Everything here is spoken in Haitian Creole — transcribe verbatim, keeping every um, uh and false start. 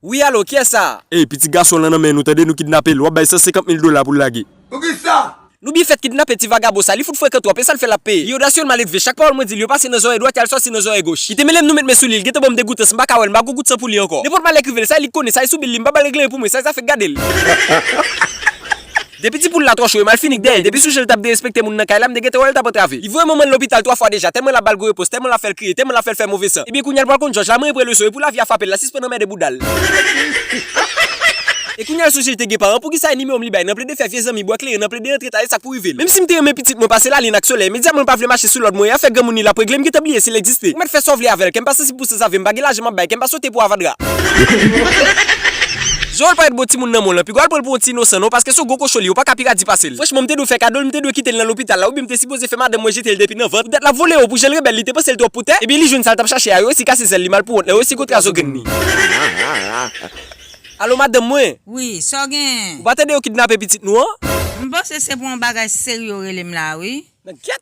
Wi, alo, kiyès sa? Ey, pitit gason lan nan men nou, tande, nou kidnape l. W ap bay san senkant mil dola pou l lage. Poukisa? Nou byen fèt kidnape ti vagabon sa, li fout frekan twòp, e sa l fè l ap peye. Li odasye, l maledve, chak pawòl mwen di l yo pase nan zòrèy dwat, y al sòti nan zòrèy goch. Li te mele m, nou met men sou li, li gentan ban m degoutans, m pa ka wè l, m pa gon goutsan pou li ankò. Nenpòt malè k rive l, sa e li k konnen, sa e sou bil li, m pa ba l regle l pou mwen, sa e zafè k gade l. Depi ti poul la twò cho, e m al fini k dèyè l, depi sou je l t ap derespekte moun nan kay la, m te gentan wè l t ap antrave. Li voye manman l lopital twa fwa deja, tèlman l ap ba l gwo repons, tèlman l ap fè l kriye, tèlman l ap fè l fè move san. Ebyen kounye a l pral konn jòj la, mwen pran leson, e pou lavi a frape l, la sispann anmède bouda l. E kounye a l sonje l te gen paran, poukisa e nimewo m li bay nan plede fè vye zanmi, bwè kleren nan plede rantre ta, e sa k pou rive l. Menm si m te renmen pitit mwen pase lalin ak solèy, medya mwen pa vle mache sou lòd mwen, e afè granmoun li l ap regle, m gentan bliye si l egziste. Ou mèt fè sa w vle avè l, kè m pa sansib pou sanzave, m pa gen lajan m ap bay, kè m pa sote pou avadra. Jan w l parèt bon timoun nan men w lan, piga w al pran l pou yon ti inosan non, paske se yon gwo kochon li ye, ou pa ka pi radi pase l. Franchman, m te dwe fè kado l, m te dwe kite l nan lopital la, oubyen m te sipoze fè madanm mwen jete l depi nan vant. Poutèt l ap vole yo pou jan l rebèl, li te panse l twòp pou tè, ebyen li jwenn sa l t ap chache a, yo resi kase zèl li mal pou wont, yo resi kontre a zo grenn li. Alo, madanm mwen? Wi, sa w genyen? Ou pa tande yo kidnape pitit nou an? M panse se pou yon bagay serye w rele m la, wi. Nan kyèt!